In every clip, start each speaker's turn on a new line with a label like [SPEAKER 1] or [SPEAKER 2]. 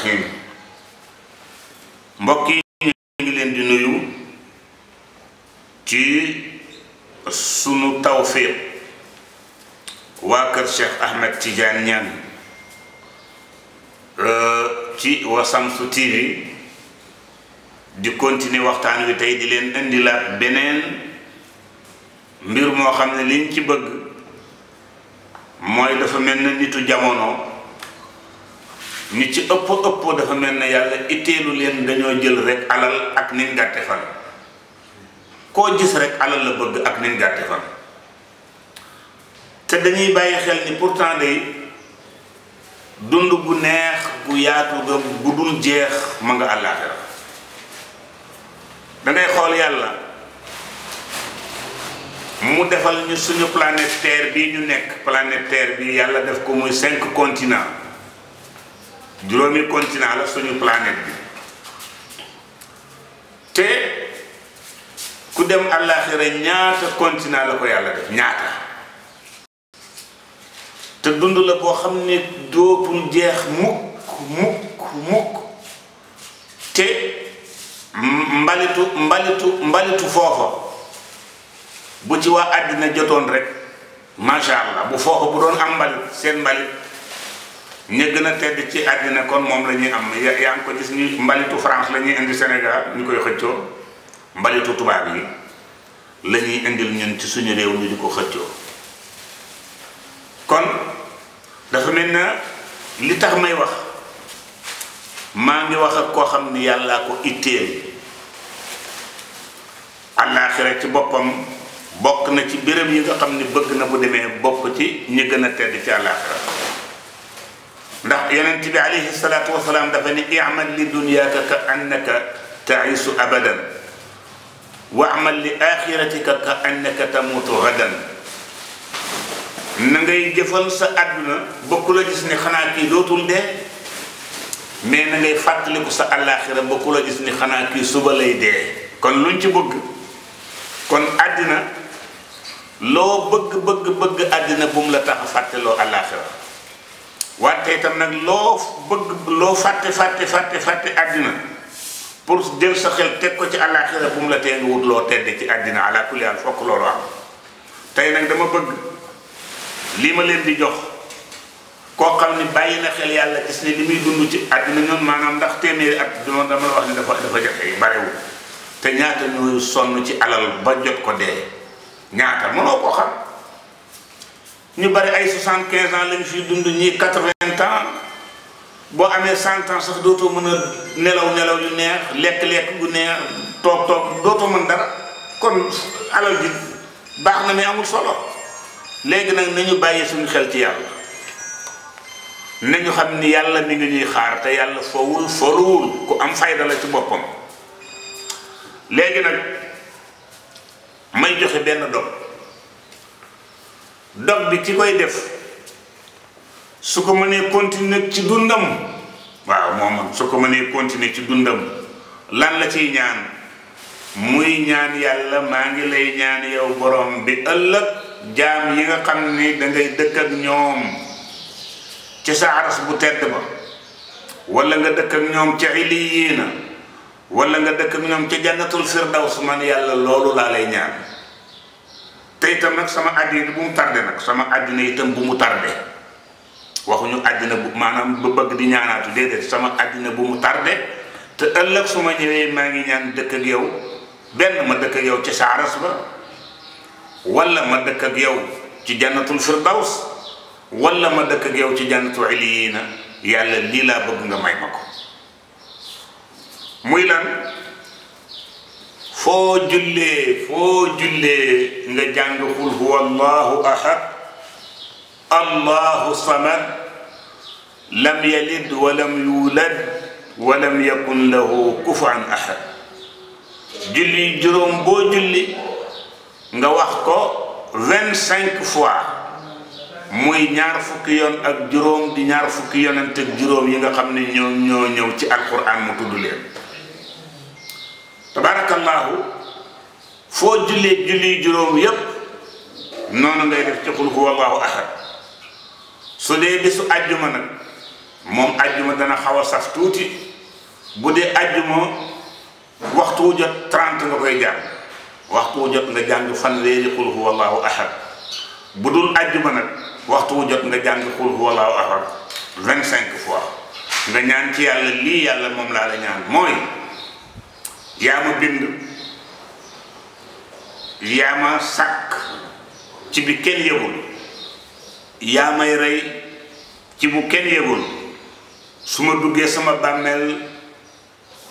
[SPEAKER 1] الرحيم mbokki ngi len di nuyu ci sunu tawfiq wa kër Cheikh Ahmed Tidiane Niane ci Wasamsu TV di continuer waxtaan wi tay di len indilat benen mbir mo xamne liñ ci bëgg moy dafa melni nitu jamono nit ci ëpp dafa melni yàlla itteelu len dañoo jël rek alal ak nin gàtte fan ko gis rek alal la bëgg ak nin gàtte fan te dañuy bàyyi xel ni pourtant day dund gu neex gu yaatu ga bu dul jeex ma nga àllaaxira da ngay xool yàlla mu defal ñu suñu planète terre bi ñu nekk planète terre bi yàlla def ko muy 5 continents juróomi continent la suñu planète bi te ku dem àllaaxira ñaata continent la ko yàlla def ñaata te dund la boo xam ne dootul jeex mukk te mbalitu foofa bu ci waa àddina jotoon rek macha allah bu foofa bu doon am mbalit seen mbalit ña gën a tedd ci àddina kon moom la ñuy am yaa ngi ko gis ni mbalitu France la ñuy indi Sénégal ñu koy xëccoo mbalitu tubaab yi la ñuy indil ñun ci suñu réew ñu di ko xëccoo kon dafa mel na li tax may wax maa ngi wax ak koo xam ni yàllaa ko itteel àllaaxira ci boppam bokk na ci béréb yi nga xam ni bëgg na bu demee bokk ci ñi gën a tedd ci àllaaxira ndax yonent bi alayhi salaatu wasalaam dafa ni i'mal li dunyaaka ka annaka ta'isu abadan wa amal li axiratika ka annaka tamutu gadan na ngay jëfal sa àdduna bokku la gis ni xanaa kii dootul dee mais na ngay fàttaliku sa àllaaxira bokku la gis ni xanaa kii suba lay dee kon luñ ci bëgg kon àddina loo bëgg àddina bu mu la tax a fàtteloo àllaaxira wante itam nag loo bëgg loo fàtte àddina pour jël sa xel teg ko ci àllaaxira bu mu la tee nga wut loo tedde ci àddina ala kulli haal fokk loolu am tey nag dama bëgg lii ma leen di jox koo xam ni bàyyi na xel yàlla gis ne li muy dund ci àddina ñoom maanaam ndax téeméeri at dama wax ni dafa jafe barewul te ñaata ñooy sonn ci alal ba jot ko dee ñaata mënoo ko xam ñu bari ay 75 ans lañ fi dund ñii 80 ans boo amee 100 ans sax dootoo mën a nelaw yu neex lekk gu neex toog dootoo mën dara kon alal ji baax na mais amul solo léegi nag nañu bàyyi suñu xel ci yàlla nañu xam ni yàlla mi ngi ñuy xaar te yàlla foluwul ku am fayda la ci boppam léegi nag may joxe benn dog bi ci koy def su ko mënee continuer ci dundam waaw moom su ko mënee continuer ci dundam lan la ciy ñaan muy ñaan yàlla maa ngi lay ñaan yow borom bi ëllëg jaam yi nga xam ni dangay dëkk ak ñoom ci sa aras bu tedd ba wala nga dëkk ak ñoom ca iliyiina wala nga dëkk ak ñoom ca jannatul firdaws man yàlla loolu laa lay ñaan te itam nag sama àddina bu mu tardé nag sama àddina itam bu mu tardé waxuñu àddina bu maanaam ba bëgg di ñaanaatu déedéet sama àddina bu mu tardé te ëllëg su ma ñëwee maa ngi ñaan dëkk ak yow benn ma dëkk ak yow ci saaras ba wala ma dëkk ak yow ci jannatul firdaws wala ma dëkk ak yow ci jannatu iliyiina yàlla lii laa bëgg nga may ma ko muy lan foo jullee nga jàng qul huwa allahu ahad allahu samad lam yalid walam yulad walam yakun lahu kufuwan ahad julli juróom boo julli nga wax ko 25 fois muy ñaar fukki yoon ak juróom di ñaar fukki yonent ak juróom yi nga xam ne ñoo ñëw ci alquran mu tudd leen tabarakallahu foo julli juróom yépp noonu ngay def ci qul huwa allahu ahad su dee bisu àjjuma nag moom ajjuma dana xaw a saf tuuti bu dee ajjuma waxtu wu jot 30 nga koy jàng waxtu wu jot nga jàng fanweeri qul huwallahu ahad bu dul ajjuma nag waxtu wu jot nga jàng qul huwallahu ahad 25 fois nga ñaan ci yàlla lii yàlla moom laa la ñaan mooy yaa ma bind yaa ma sàkk ci bi kenn yëgul yaa may rey ci bu kenn yëgul su ma duggee sama bàmmeel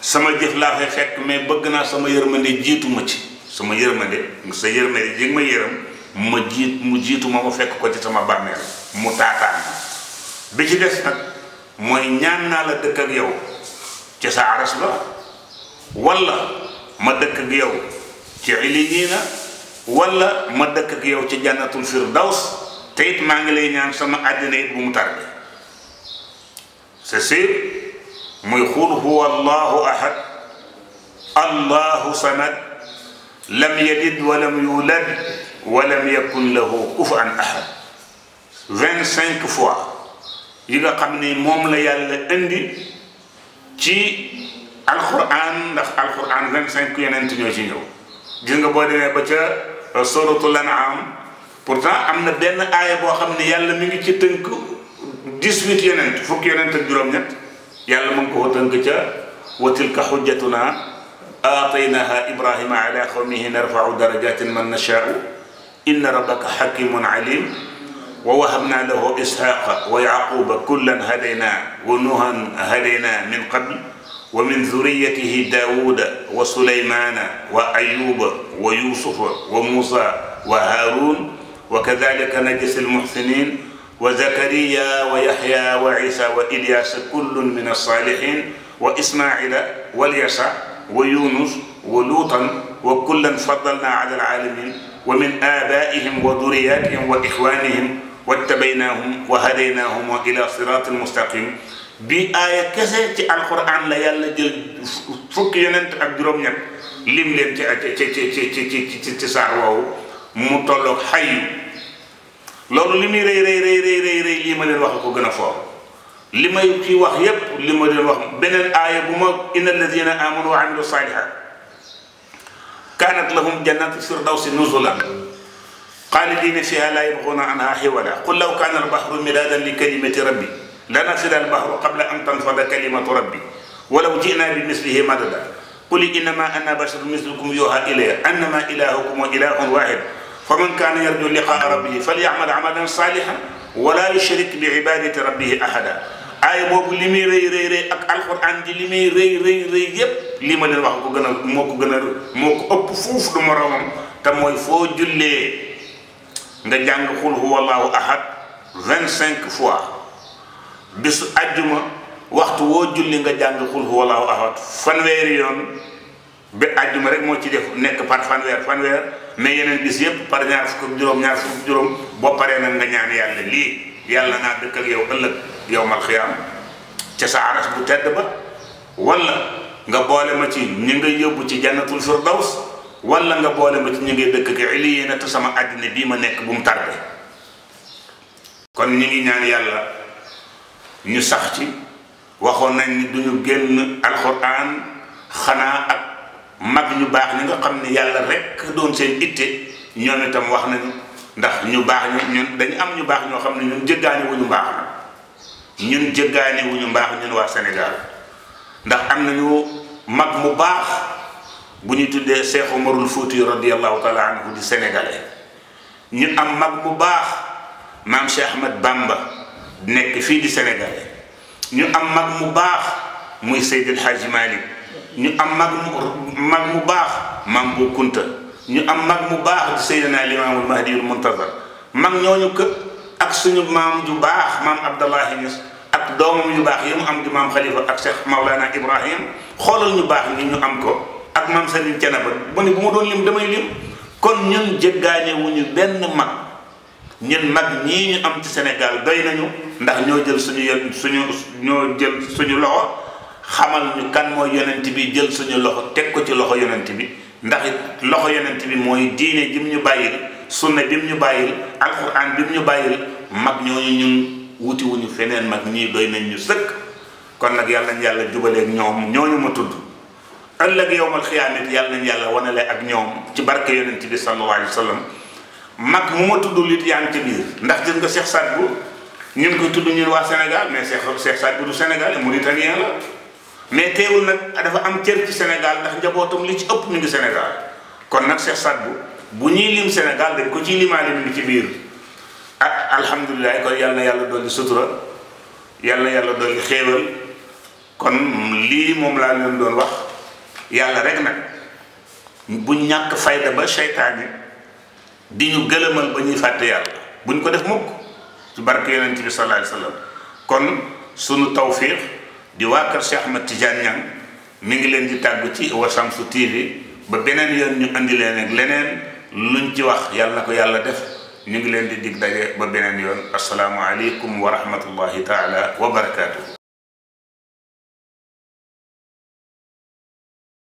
[SPEAKER 1] sama jëf laa fay fekk mais bëgg naa sama yërmande jiitu ma ci sama yërmande sa yërmande ji ma yërëm mu jiitu ma fekk ko ci sama bàmmeel mu taataan bi ci des nag mooy ñaan naa la dëkk ak yow ci sa aras ba wala ma dëkk ak yow ci iliyina wala ma dëkk ak yow ci jannatul firdaws te it maa ngi lay ñaan sama àddina it bu mu tarde c'est sûr muy qul huwa allahu ahad allahu samad lam yalid walam yulad walam yakun lahu kufuwan ahad 25 fois yi nga xam ni moom la yàlla indi ci alquran ndax alquran 25 yonent ñoo ci ñëw gis nga boo demee ba ca suratul an'am pourtant am na benn aaya boo xam ne yàlla mi ngi ci tënk 18 yonent fukki yonent ak juróom-ñett yàlla mu ngi ko tënk ca wa tilka hujjatuna aataynaha ibrahima ala qawmihi narfa'u darajatin man nasha'u inna rabbaka hakimun alim wa wahabna lahu ishaqa wa yaquba kullan hadayna wa nuhan hadayna min qabl wa min dhurriyyatihi dawuda wa sulaymana wa ayyuba wa yusufa wa musa wa harun wa kadhalika najzi almuhsinin wa zakariya wa yahya wa isa wa ilyas kullun min as-salihin wa ismaila wa yasa wa yunus wa lutan wa kullan faddalna ala al-alamin wa min abaihim wa dhurriyyatihim wa ikhwanihim wattabaynahum wa hadaynahum ila siratin mustaqim bi aaya kese ci alquran la yàlla jël fukki yonent ak juróom-ñett lim leen ci saar woowu mu tolloog xayu loolu li muy rëy lii ma leen wax ko gën a foor li may ci wax yépp li ma leen wax beneen aaya bu ma inna alladina amanu wa amilu salihat kanat lahum jannatu firdawsi nuzulan خالدين فيها لا يبغون عنها حولا قل لو كان البحر مدادا لكلمة ربي لنفد البحر قبل أن تنفد كلمة ربي ولو جئنا بمثله مددا قل إنما أنا بشر مثلكم يوحى إلي أنما إلهكم إله واحد فمن كان يرجو لقاء ربه فليعمل عملا صالحا ولا يشرك بعبادة ربه أحدا aaya boobu li muy rëy ak alxuraan ji li muy rëy yépp li ma leen wax ko gën a moo ko ëpp fuuf du moroomam te mooy foo jullee nga jàng xul huwallahu ahad 25 fois bisu ajjuma waxtu woo julli nga jàng xul huwallahu ahad fanweeri yoon ba ajjuma rek moo ci def nekk par fanweer mais yeneen bis yépp par ñaar fukk juróom boo paree nag nga ñaan yàlla lii yàlla naa dëkk ak yow ëllëg yowmal xiyaam ca sa aras bu tedd ba wala nga boole ma ci ñi nga yóbbu ci jannatul firdaws wala nga boole ma ci ñu ngi dëkk ak iliyina te sama àddina bii ma nekk bu mu tarde kon ñu ngi ñaan yàlla ñu sax ci waxoon nañ ni duñu génn alxuraan xanaa ak mag ñu baax ñi nga xam ne yàlla rek doon seen itte ñoom itam wax nañu ndax ñu baax ñun dañu am ñu baax ñoo xam ne ñun jëggaani wuñu mbaax na ñun jëggaani wuñu mbaax ñun waa Sénégal ndax am nañu mag mu baax bu ñu tuddee Cheikh Omarul Fouti radiyallahu taala anhu di sénégalais ñu am mag mu baax maam Cheikh Ahmed Bamba nekk fii di sénégalais ñu am mag mu baax muy Seydil Hadji Malick ñu am mag mu baax maam Bu Kunta ñu am mag mu baax di Seydina Limaamul Mahdiyul Muntazar mag ñooñu kë ak suñu maam ju baax maam Abdallahi Niass ak doomam yu baax yi mu am di maam Khalifa ak Cheikh Maulana Ibrahim xoolal ñu baax ni ñu am ko ak maam Serigne Thiénaba bu ne bu ma doon lim damay lim kon ñun jéggaane wuñu benn mag ñun mag ñii ñu am ci Sénégal doy nañu ndax ñoo jël suñu loxo xamal ñu kan mooy yonent bi jël suñu loxo teg ko ci loxo yonent bi ndax loxo yonent bi mooy diine jim ñu bàyyil sunna bim ñu bàyyil alquran bim ñu bàyyil mag ñooñu ñun wuti wuñu feneen mag ñii doy nañ ñu sëkk kon nag yàlla nañ yàlla jubaleeg ñoom ñooñu ma tudd ëllëg yowmal xiyaamit yàlla nañ yàlla wanale ak ñoom ci barke yonent bi sallallahu alayhi wa sallam mag mu ma tudd lit yaa ngi ci biir ndax gis nga Cheikh Saad Bou ñun koy tudd ñun waa Sénégal mais Cheikh Saad Bou du Sénégal mauritanien la mais teewul nag dafa am cër ci Sénégal ndax njabootam li ci ëpp mi ngi Sénégal kon nag Cheikh Saad Bou bu ñuy lim Sénégal dañ ko ciy limaale mi ngi ci biir ah alhamdulilah kon yàlla na yàlla dolli sutura yàlla na yàlla dolli xéewal kon lii moom laa leen doon wax yàlla rek nag bu ñàkk fayda ba seytaane di ñu gëlëmal ba ñuy fàtte yàlla buñ ko def mukk ci barke yonent bi sallallahu alayhi wa sallam kon sunu tawfiq di waa kër Cheikh Ahmed Tidiane Niang mi ngi leen di tàggu ci Washamsu TV ba beneen yoon ñu andi leen ak leneen luñ ci wax yàlla na ko yàlla def ñu ngi leen di dig daje ba beneen yoon asalaamu aleykum wa rahmatullahi taala wa barakaatu.